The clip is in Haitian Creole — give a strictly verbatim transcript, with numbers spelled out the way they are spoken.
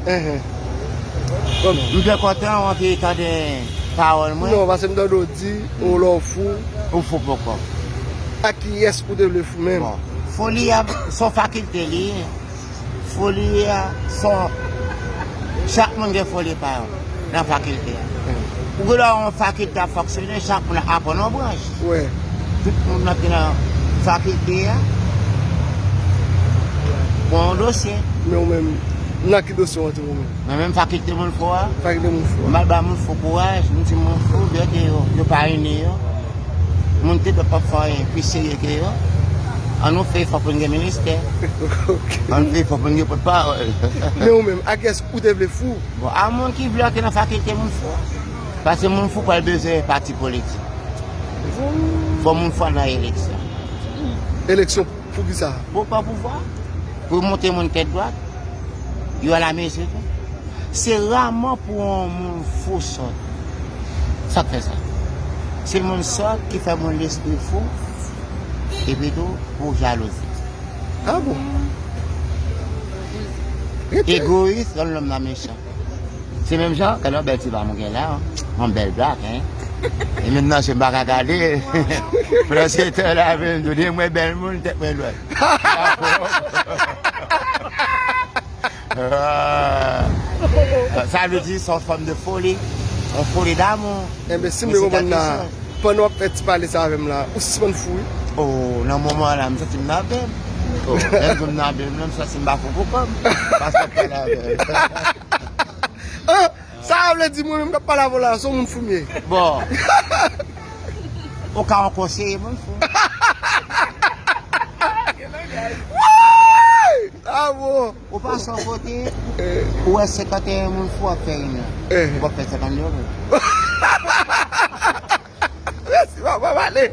Enhen. M te kontan, w anvi tande pawòl mwen. Non, paske m tande w di, ou lè w fou. Ou fou poko. Ak kiyès ou te vle fou menm? Bon, foli a, se yon fakilte li ye. Foli a, se yon, chak moun gen foli pa yo nan fakilte a. Ou gen dwa yon fakilte ap fonksyone, chak moun ap aprann yon branch. Wi. Tout moun nan ki nan fakilte a, gon yon dosye. Men ou menm, nan ki dosye w antre ou menm? Mwen menm fakilte moun fou a. Fakilte moun fou a. M al ba moun fou kouraj, m di moun fou, byen ke yo, yo pa ini yo. Moun te dwèt p ap fè anyen pi serye ke yo. Ann nou fè efò pou n gen ministè. Ok. Ann fè efò pou n gen pòtpawòl. Men ou menm, a kiyès ou te vle fou? Bon, a moun ki vle antre nan fakilte moun fou. Paske moun fou pral bezwen pati politik. Fò moun fou al nan eleksyon. Eleksyon pou kisa? Bon, pa pouvwa. Pou monte moun tèt dwat. Yo al amezi tou. Se raman pou yon moun fou sòt. Sa k fè sa? Se moun sòt ki fè moun lespri fou. Epi tou, pou jalouzi. Ah bon? Egoyis, rann lòm nan mechan. Se menm jan, gade yon bèl ti dam ou gen la, yon bèl blak, hein. E menm nan je m pa ka gade. Prensiptè la, menm, tou de mwen bèl moun, tèt mwen dwèt. Ah. Sa vle di, se yon fòm de foli, yon foli damou. Enben, si m te konprann la, pandan w ap fè ti pale sa avè m la, ou sispann fou, wi. Oh, nan moman la, m santi m nan avè m. Oh, lè m di m nan avè m, la, m santi m pa fou pou kò m. Paske w ap pale avè m. Ah, sa vle di mwen menm k ap pale avè w la, se yon moun fou m ye. Bon. Ou ka yon konseye moun fou. Woy! Ah bon? Ou pase yon kote, ou wè senkanteyen moun fou ap fè reyinyon. Eh. Ou p ap fè senkannde yo menm. Mèsi, papa, m ale.